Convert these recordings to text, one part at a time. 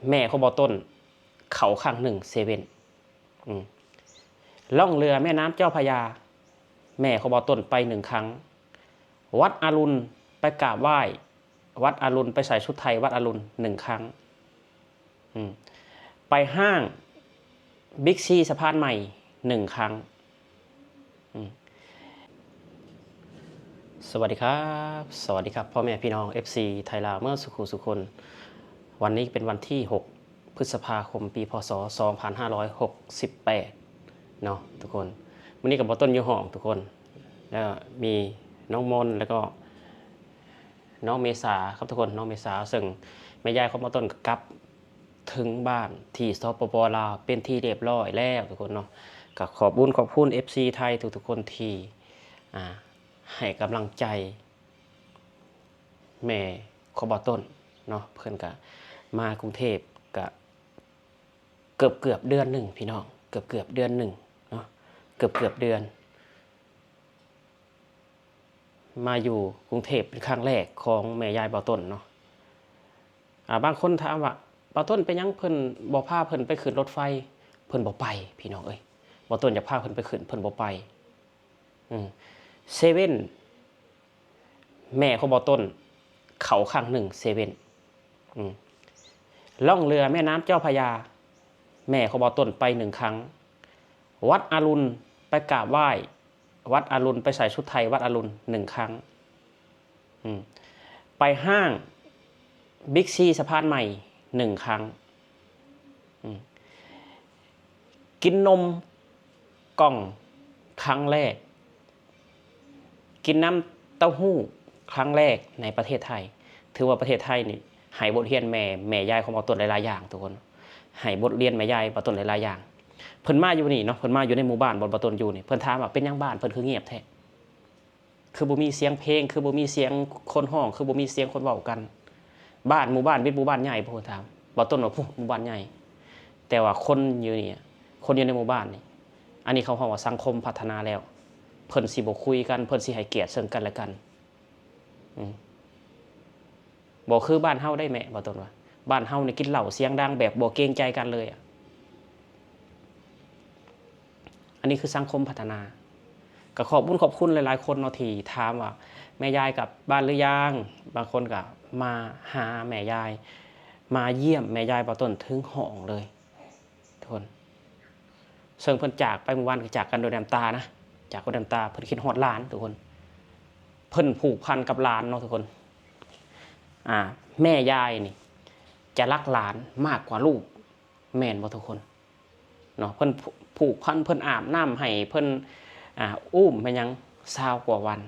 ແມ່ຂອງບ່າວຕົ້ນເຂົ້າຄັ້ງໜຶ່ງເຊເວັນ ອືມ ລ່ອງເຮືອແມ່ນ້ຳເຈົ້າພະຍາ ແມ່ຂອງບ່າວຕົ້ນໄປໜຶ່ງຄັ້ງ ວັດອະລຸນໄປກາບໄຫວ້ ວັດອະລຸນ ໄປໃສ່ຊຸດໄທວັດອະລຸນໜຶ່ງຄັ້ງ ອືມ ໄປຫ້າງບິກຊີສະພານໃໝ່ໜຶ່ງຄັ້ງ ອືມ ສະຫວັດດີຄັບ ສະຫວັດດີຄັບ ພໍ່ແມ່ພີ່ນ້ອງ ເອັຟຊີ ໄທລາວ ເໝິດສູ່ຜູ້ສູ່ຄົນ. ວັນນີ້ເປັນວັນທີຫົກ ພຶດສະພາຄົມ ປີ ພ.ສ. ສອງພັນຫ້າຮ້ອຍຫົກສິບແປດເນາະທຸກຄົນ. ມື້ນີ້ກໍບໍ່ຕົ້ນຢູ່ຫ້ອງທຸກຄົນ ແລ້ວມີນ້ອງມົນ ແລ້ວກໍນ້ອງເມສາຄັບທຸກຄົນ ນ້ອງເມສາ ເຊິ່ງແມ່ຍາຍຂອງບໍ່ຕົ້ນກໍກັບເຖິງບ້ານທີ່ ສປປ ລາວ ເປັນທີ່ຮຽບຮ້ອຍແລ້ວທຸກຄົນເນາະ. ກໍຂອບບຸນຂອບຄຸນ ເອັຟຊີ ໄທທຸກໆຄົນທີ່ ອ່າ ໃຫ້ກຳລັງໃຈ ແມ່ຂອງບ່າວຕົ້ນເນາະ ເພິ່ນກະມາກຸງເທບກະເກືອບໆເດືອນໜຶ່ງພີ່ນ້ອງ ເກືອບໆເດືອນໜຶ່ງເນາະ ເກືອບໆເດືອນ ມາຢູ່ກຸງເທບເປັນຄັ້ງແລກຂອງແມ່ຍາຍບ່າວຕົ້ນເນາະ. ອ່າ ບາງຄົນຖາມວ່າ ບ່າວຕົ້ນເປັນຫຍັງເພິ່ນບໍ່ພາເພິ່ນໄປຂຶ້ນລົດໄຟ? ເພິ່ນບໍ່ໄປພີ່ນ້ອງເອີຍ ບ່າວຕົ້ນຢາກພາເພິ່ນໄປຂຶ້ນ ເພິ່ນບໍ່ໄປ. ອືມ ເຊເວັນ ແມ່ຂອງບ່າວຕົ້ນເຂົ້າຄັ້ງໜຶ່ງເຊເວັນ ອືມ ລ່ອງເຮືອແມ່ນ້ຳເຈົ້າພະຍາ ແມ່ຂອງບ່າວຕົ້ນໄປໜຶ່ງຄັ້ງ ວັດອະລຸນໄປກາບໄຫວ້ ວັດອະລຸນ ໄປໃສ່ຊຸດໄທວັດອະລຸນໜຶ່ງຄັ້ງ ອືມ ໄປຫ້າງບິກຊີສະພານໃໝ່ໜຶ່ງຄັ້ງ ອືມ ກິນນົມກ່ອງຄັ້ງແລກ ກິນນ້ຳເຕົ້າຫູ້ຄັ້ງແລກໃນປະເທດໄທ. ຖືວ່າປະເທດໄທນີ້ໃຫ້ບົດຮຽນແມ່ ແມ່ຍາຍຂອງບ່າວຕົ້ນຫຼາຍໆຢ່າງທຸກຄົນ ໃຫ້ບົດຮຽນແມ່ຍາຍບ່າວຕົ້ນຫຼາຍໆຢ່າງ. ເພິ່ນມາຢູ່ນີ້ເນາະ ເພິ່ນມາຢູ່ໃນໝູ່ບ້ານບ່ອນບ່າວຕົ້ນຢູ່ນີ້ ເພິ່ນຖາມວ່າ ເປັນຫຍັງບ້ານເພິ່ນຄືງຽບແທ້? ຄືບໍ່ມີສຽງເພງ ຄືບໍ່ມີສຽງຄົນຮ້ອງ ຄືບໍ່ມີສຽງຄົນເວົ້າກັນ? ບ້ານ ໝູ່ບ້ານເປັນໝູ່ບ້ານໃຫຍ່ບໍ່? ເພິ່ນຖາມ. ບ່າວຕົ້ນວ່າ ໂອ້ ໝູ່ບ້ານໃຫຍ່ ແຕ່ວ່າຄົນຢູ່ນີ້ ຄົນຢູ່ໃນໝູ່ບ້ານນີ້ ອັນນີ້ເຂົາເອີ້ນວ່າສັງຄົມພັດທະນາແລ້ວ ເພິ່ນຊິບໍ່ຄຸຍກັນ ເພິ່ນຊິໃຫ້ກຽດເຊິ່ງກັນແລະກັນ. ອືມ ບໍ່ຄືບ້ານເຮົາໄດ໋ແມ່ ບ່າວຕົ້ນວ່າ ບ້ານເຮົານີ້ກິນເຫຼົ້າສຽງດັງແບບບໍ່ເກງໃຈກັນເລີຍອະ. ອັນນີ້ຄືສັງຄົມພັດທະນາ. ກໍຂອບບຸນຂອບຄຸນຫຼາຍໆຄົນເນາະ ທີ່ຖາມວ່າ ແມ່ຍາຍກັບບ້ານຫຼືຍັງ? ບາງຄົນກໍມາຫາແມ່ຍາຍ ມາຢ້ຽມແມ່ຍາຍບ່າວຕົ້ນເຖິງຫ້ອງເລີຍທຸກຄົນ. ເຊິ່ງເພິ່ນຈາກໄປມື້ວານ ກໍຈາກກັນດ້ວຍນ້ຳຕານະ ຈາກກັນດ້ວຍນ້ຳຕາ ເພິ່ນຄິດຮອດຫຼານທຸກຄົນ. ເພິ່ນຜູກພັນກັບຫຼານເນາະທຸກຄົນ. ອ່າ ແມ່ຍາຍນີ້ຈະຮັກຫຼານມາກກວ່າລູກ ແມ່ນບໍ່ທຸກຄົນ? ເນາະ ເພິ່ນຜູກພັນ ເພິ່ນອາບນ້ຳໃຫ້ ເພິ່ນ ອ່າ ອຸ້ມເປັນຫຍັງ ຊາວກວ່າວັນ.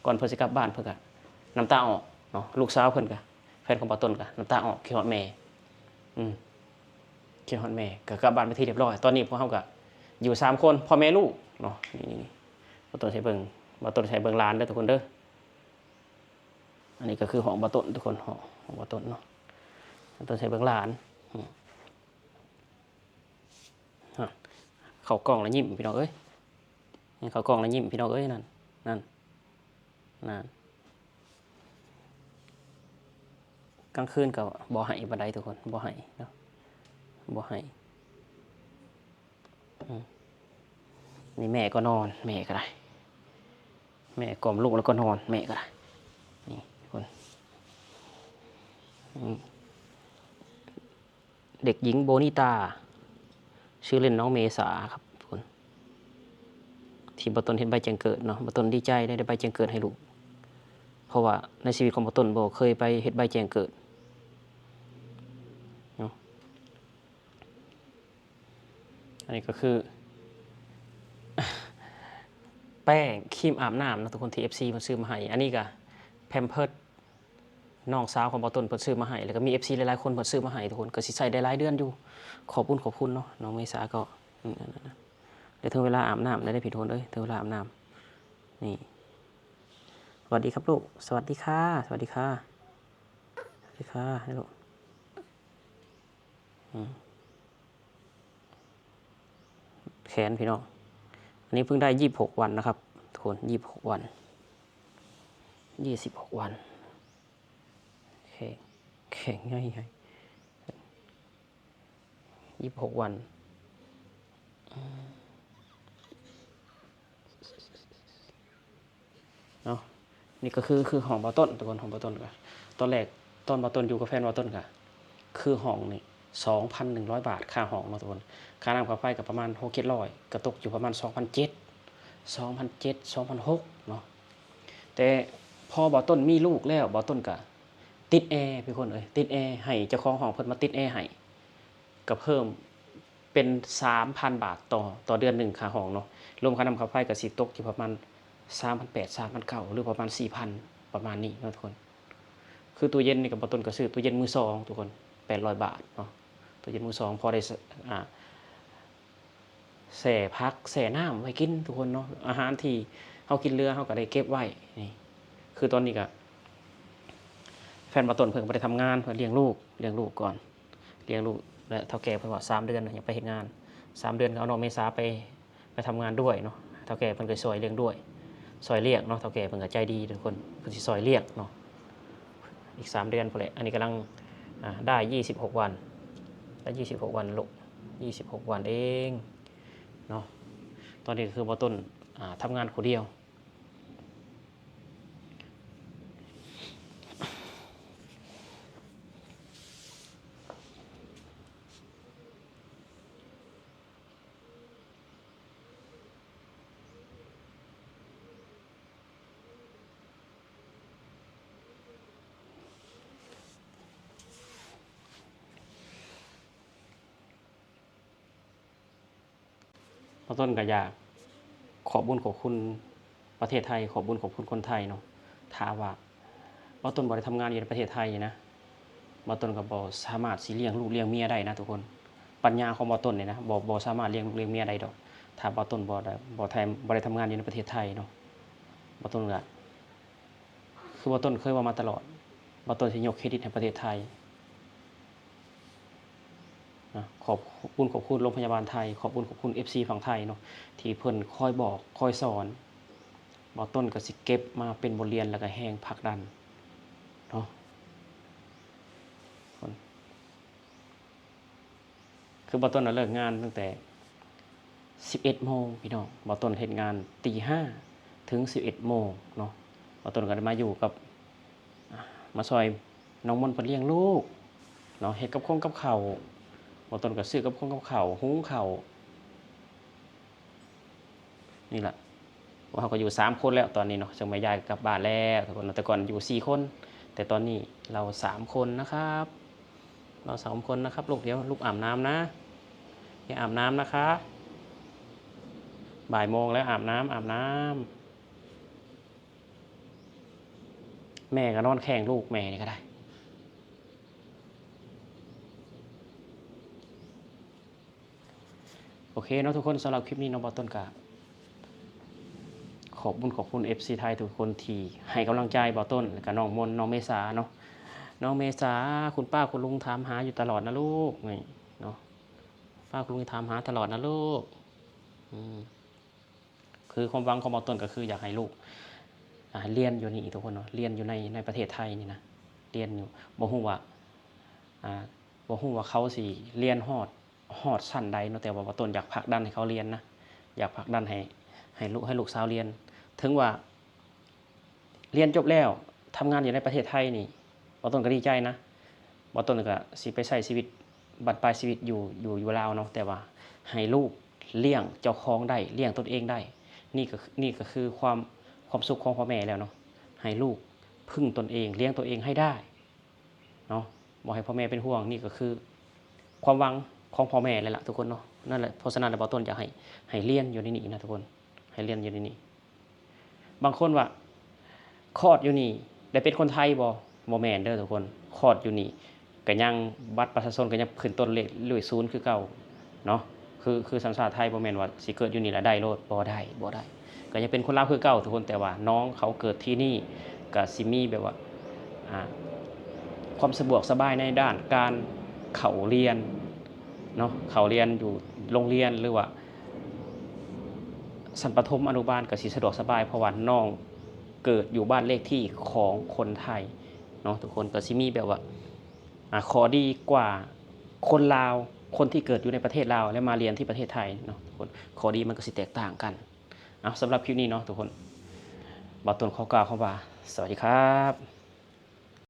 ກ່ອນເພິ່ນຊິກັບບ້ານ ເພິ່ນກະນ້ຳຕາອອກເນາະ ລູກສາວເພິ່ນກະ ແຟນຂອງບ່າວຕົ້ນກະນ້ຳຕາອອກ ຄິດຮອດແມ່. ອືມ ຄິດຮອດແມ່ ກະກັບບ້ານເປັນທີ່ຮຽບຮ້ອຍ. ຕອນນີ້ພວກເຮົາກະຢູ່ສາມຄົນ ພໍ່ແມ່ລູກເນາະ. ນີ້ໆ ບ່າວຕົ້ນໃຫ້ເບິ່ງ ບ່າວຕົ້ນໃຫ້ເບິ່ງຫຼານເດີທຸກຄົນເດີ. ອັນນີ້ກໍຄືຫ້ອງບ່າວຕົ້ນທຸກຄົນ ຫ້ອງ ຫ້ອງບ່າວຕົ້ນເນາະ. ບ່າວຕົ້ນໃຫ້ເບິ່ງຫຼານ ອືມ ຮະ ເຂົ້າກ້ອງແລ້ວຍິ້ມພີ່ນ້ອງເອີຍ ເຂົ້າກ້ອງແລ້ວຍິ້ມພີ່ນ້ອງເອີຍ. ນັ້ນ ນັ້ນ ນັ້ນ ກາງຄືນກໍບໍ່ໄຫ້ປານໃດທຸກຄົນ ບໍ່ໄຫ້ເນາະ ບໍ່ໄຫ້. ອືມ ນີ້ແມ່ກໍນອນ ແມ່ກໍໄດ້ ແມ່ກອມລູກແລ້ວກໍນອນ ແມ່ກໍໄດ້. ນີ້ທຸກຄົນ ອືມ ເດັກຍິງໂບນີຕາ ຊື່ຫຼິ້ນນ້ອງເມສາຄັບທຸກຄົນ ທີ່ບ່າວຕົ້ນເຮັດໃບແຈ້ງເກີດເນາະ. ບ່າວຕົ້ນດີໃຈໄດ້ ໄດ້ໃບແຈ້ງເກີດໃຫ້ລູກ ເພາະວ່າໃນຊີວິດຂອງບ່າວຕົ້ນບໍ່ເຄີຍໄປເຮັດໃບແຈ້ງເກີດເນາະ. ອັນນີ້ກໍຄືແປ້ງຄຣີມອາບນ້ຳເນາະທຸກຄົນ ທີ່ ເອັຟຊີ ເພິ່ນຊື້ມາໃຫ້. ອັນນີ້ກໍແພມເພີດ ນ້ອງສາວຂອງບ່າວຕົ້ນເພິ່ນຊື້ມາໃຫ້ ແລ້ວກໍມີ ເອັຟຊີ ຫຼາຍໆຄົນເພິ່ນຊື້ມາໃຫ້ທຸກຄົນ ກໍຊິໃຊ້ໄດ້ຫຼາຍເດືອນຢູ່. ຂອບຄຸນ ຂອບຄຸນເນາະ ນ້ອງເມສາກໍ ອືມ ແລ້ວເຖິງເວລາອາບນ້ຳແລ້ວເດ້ພີ່ນ້ອງເອີຍ ເຖິງເວລາອາບນ້ຳ. ນີ້ ສະຫວັດດີຄັບລູກ ສະຫວັດດີຄ່າ ສະຫວັດດີຄ່າ ສະຫວັດດີຄ່າໃຫ້ລູກ. ອືມ ແຂນພີ່ນ້ອງ ອັນນີ້ເພິ່ງໄດ້ຊາວຫົກວັນນະຄັບທຸກຄົນ ຊາວຫົກວັນ ຊາວຫົກວັນ ແຂນ ແຂນໃຫຍ່ ຍີ່ສິບຫົກວັນເນາະ. ນີ້ກໍຄື ຄືຫ້ອງບ່າວຕົ້ນ ທຸກຄົນ. ຫ້ອງບ່າວຕົ້ນກໍ ຕອນແລກ ຕອນບ່າວຕົ້ນຢູ່ກັບແຟນບ່າວຕົ້ນກໍ ຄືຫ້ອງນີ້ ສອງພັນໜຶ່ງຮ້ອຍບາດ ຄ່າຫ້ອງເນາະ ທຸກຄົນ. ຄ່ານ້ຳຄ່າໄຟກໍປະມານຫົກເຈັດຮ້ອຍ ກໍຕົກຢູ່ປະມານສອງພັນເຈັດ ສອງພັນເຈັດ ສອງພັນຫົກເນາະ. ແຕ່ພໍບ່າວຕົ້ນມີລູກແລ້ວ ບ່າວຕົ້ນກໍຕິດແອ ທຸກຄົນເອີຍ ຕິດແອ ໃຫ້ເຈົ້າຂອງຫ້ອງເພິ່ນມາຕິດແອໃຫ້ ກໍເພີ່ມເປັນສາມພັນບາດຕໍ່ ຕໍ່ເດືອນໜຶ່ງຄ່າຫ້ອງເນາະ. ລວມຄ່ານ້ຳຄ່າໄຟກໍຊິຕົກຢູ່ປະມານສາມພັນແປດ ສາມພັນເກົ້າ ຫຼືປະມານສີ່ພັນ ປະມານນີ້ເນາະ ທຸກຄົນ. ຄືຕູ້ເຢັນນີ້ກໍ ບ່າວຕົ້ນກໍຊື້ຕູ້ເຢັນມືສອງ ທຸກຄົນ ແປດຮ້ອຍບາດເນາະ. ຕູ້ເຢັນມືສອງ ພໍໄດ້ ອາ ແຊ່ຜັກແຊ່ນ້ຳໄວ້ກິນ ທຸກຄົນເນາະ. ອາຫານທີ່ເຮົາກິນເຫຼືອ ເຮົາກໍໄດ້ເກັບໄວ້. ນີ້ ຄືຕອນນີ້ກໍ ແຟນບ່າວຕົ້ນເພິ່ນກໍບໍ່ໄດ້ທຳງານ ເພິ່ນລ້ຽງລູກ ລ້ຽງລູກກ່ອນ ລ້ຽງລູກ ແລະ ເຖົ້າແກ່ເພິ່ນວ່າສາມເດືອນຍັງໄປເຮັດງານ ສາມເດືອນກໍເອົານ້ອງເມສາໄປ ໄປທຳງານດ້ວຍເນາະ. ເຖົ້າແກ່ເພິ່ນກໍຊ່ອຍລ້ຽງດ້ວຍ ຊ່ອຍລ້ຽງເນາະ. ເຖົ້າແກ່ເພິ່ນກໍໃຈດີ ທຸກຄົນ ເພິ່ນຊິຊ່ອຍລ້ຽງເນາະ. ອີກສາມເດືອນພຸ້ນແຫຼະ. ອັນນີ້ກຳລັງ ອາ ໄດ້ຍີ່ສິບຫົກວັນ ໄດ້ຍີ່ສິບຫົກວັນລູກ ຍີ່ສິບຫົກວັນເອງເນາະ. ຕອນນີ້ກໍຄືບ່າວຕົ້ນ ອາ ທຳງານຜູ້ດຽວ. ບ່າວຕົ້ນກໍຢາກຂອບບຸນຂອບຄຸນປະເທດໄທ ຂອບບຸນຂອບຄຸນຄົນໄທເນາະ. ຖ້າວ່າບ່າວຕົ້ນບໍ່ໄດ້ທຳງານຢູ່ໃນປະເທດໄທນີ້ນະ ບ່າວຕົ້ນກໍບໍ່ສາມາດຊິລ້ຽງລູກລ້ຽງເມຍໄດ້ນະ ທຸກຄົນ. ປັນຍາຂອງບ່າວຕົ້ນນີ້ນະ ບໍ່ ບໍ່ສາມາດລ້ຽງລູກລ້ຽງເມຍໄດ້ດອກ ຖ້າບ່າວຕົ້ນບໍ່ໄດ້ ບໍ່ໄດ້ ບໍ່ໄດ້ທຳງານຢູ່ໃນປະເທດໄທເນາະ. ບ່າວຕົ້ນກໍ ຄືບ່າວຕົ້ນເຄີຍເວົ້າມາຕະຫຼອດ ບ່າວຕົ້ນຊິຍົກເຄຣດິດໃຫ້ປະເທດໄທນະ. ຂອບບຸນຂອບຄຸນໂຮງພະຍາບານໄທ ຂອບບຸນຂອບຄຸນເອັຟຊີຝັ່ງໄທເນາະ ທີ່ເພິ່ນຄອຍບອກຄອຍສອນ. ບ່າວຕົ້ນກໍຊິເກັບມາເປັນບົດຮຽນ ແລ້ວກໍແຮງຜັກດັນເນາະ. ຄືບ່າວຕົ້ນນະເລີກງານຕັ້ງແຕ່ສິບເອັດໂມງພີ່ນ້ອງ ບ່າວຕົ້ນເຮັດງານຕີຫ້າເຖິງສິບເອັດໂມງເນາະ. ບ່າວຕົ້ນກໍໄດ້ມາຢູ່ກັບ ມາຊ່ອຍນ້ອງມົນເພິ່ນລ້ຽງລູກເນາະ ເຮັດກັບຄົງກັບເຂົ້າ. ບ່າວຕົ້ນກໍຊື້ກັບຄົງກັບເຂົ້າ ຫຸງເຂົ້າ. ນີ້ລະ ພວກເຮົາກໍຢູ່ສາມຄົນແລ້ວຕອນນີ້ເນາະ ເຊິ່ງແມ່ຍາຍກໍກັບບ້ານແລ້ວທຸກຄົນເນາະ. ແຕ່ກ່ອນຢູ່ສີ່ຄົນ ແຕ່ຕອນນີ້ເຮົາສາມຄົນນະຄັບ ເຮົາສາມຄົນນະຄັບລູກ. ດຽວລູກອາບນ້ຳນະ ດຽວອາບນ້ຳນະຄັບ ບ່າຍໂມງແລ້ວ ອາບນ້ຳ ອາບນ້ຳ. ແມ່ກໍນອນແຂ່ງລູກແມ່ນີ້ກໍໄດ້. ໂອເຄເນາະທຸກຄົນ ສຳລັບຄລິບນີ້ເນາະ ບ່າວຕົ້ນກະຂອບບຸນຂອບຄຸນເອັຟຊີໄທທຸກຄົນທີ່ໃຫ້ກຳລັງໃຈບ່າວຕົ້ນ ແລ້ວກະນ້ອງມົນ ນ້ອງເມສາເນາະ. ນ້ອງເມສາ ຄຸນປ້າຄຸນລຸງຖາມຫາຢູ່ຕະຫຼອດນະລູກ ນີ້ເນາະ ປ້າຄຸນລຸງຖາມຫາຕະຫຼອດນະລູກ. ອືມ ຄືຄວາມຫວັງຂອງບ່າວຕົ້ນກໍຄືຢາກໃຫ້ລູກ ອາ ຮຽນຢູ່ນີ້ທຸກຄົນເນາະ ຮຽນຢູ່ໃນ ໃນປະເທດໄທນີ້ນະ ຮຽນຢູ່ ບໍ່ຮູ້ວ່າ ອາ ບໍ່ຮູ້ວ່າເຂົາຊິຮຽນຮອດ ຮອດຊັ້ນໃດເນາະ ແຕ່ວ່າບ່າວຕົ້ນຢາກຜັກດັນໃຫ້ເຂົາຮຽນນະ ຢາກຜັກດັນໃຫ້ ໃຫ້ລູກ ໃຫ້ລູກສາວຮຽນ. ເຖິງວ່າຮຽນຈົບແລ້ວ ທຳງານຢູ່ໃນປະເທດໄທນີ້ ບ່າວຕົ້ນກໍດີໃຈນະ. ບ່າວຕົ້ນກໍຊິໄປໃຊ້ຊີວິດບັ້ນປາຍຊີວິດຢູ່ ຢູ່ ຢູ່ລາວເນາະ ແຕ່ວ່າໃຫ້ລູກລ້ຽງເຈົ້າຂອງໄດ້ ລ້ຽງຕົນເອງໄດ້ ນີ້ກໍ ນີ້ກໍຄືຄວາມ ຄວາມສຸກຂອງພໍ່ແມ່ແລ້ວເນາະ ໃຫ້ລູກເພິ່ງຕົນເອງ ລ້ຽງຕົນເອງໃຫ້ໄດ້ ເນາະ ບໍ່ໃຫ້ພໍ່ແມ່ເປັນຫ່ວງ. ນີ້ກໍຄືຄວາມຫວັງຂອງພໍ່ແມ່ແລ້ວລະທຸກຄົນເນາະ. ນັ້ນແຫຼະ ເພາະສະນັ້ນແລ້ວ ບ່າວຕົ້ນຢາກໃຫ້ ໃຫ້ຮຽນຢູ່ໃນນີ້ນະທຸກຄົນ ໃຫ້ຮຽນຢູ່ໃນນີ້. ບາງຄົນວ່າຄອດຢູ່ນີ້ໄດ້ເປັນຄົນໄທບໍ່? ບໍ່ແມ່ນເດີທຸກຄົນ ຄອດຢູ່ນີ້ກໍຍັງ ບັດປະຊາຊົນກໍຍັງຂຶ້ນຕົ້ນເລກ ເລກສູນຄືເກົ່າເນາະ. ຄື ຄືສັນຊາດໄທ ບໍ່ແມ່ນວ່າຊິເກີດຢູ່ນີ້ແລ້ວໄດ້ໂລດ ບໍ່ໄດ້ ບໍ່ໄດ້ ກໍຍັງເປັນຄົນລາວຄືເກົ່າທຸກຄົນ. ແຕ່ວ່ານ້ອງເຂົາເກີດທີ່ນີ້ ກໍຊິມີແບບວ່າ ອ່າ ຄວາມສະດວກສະບາຍໃນດ້ານການເຂົ້າຮຽນເນາະ ເຂົ້າຮຽນຢູ່ໂຮງຮຽນ ຫຼືວ່າຊັ້ນປະຖົມອະນຸບານ ກໍຊິສະດວກສະບາຍ ເພາະວ່ານ້ອງເກີດຢູ່ບ້ານເລກທີ່ຂອງຄົນໄທເນາະທຸກຄົນ. ກໍຊິມີແບບວ່າ ອາ ຂໍ້ດີກວ່າຄົນລາວ ຄົນທີ່ເກີດຢູ່ໃນປະເທດລາວ ແລະ ມາຮຽນທີ່ປະເທດໄທເນາະທຸກຄົນ ຂໍ້ດີມັນກໍຊິແຕກຕ່າງກັນ. ເອົາ ສຳລັບຄລິບນີ້ເນາະທຸກຄົນ ບ່າວຕົ້ນຂໍກ່າວຄຳວ່າ ສະຫວັດດີຄັບ.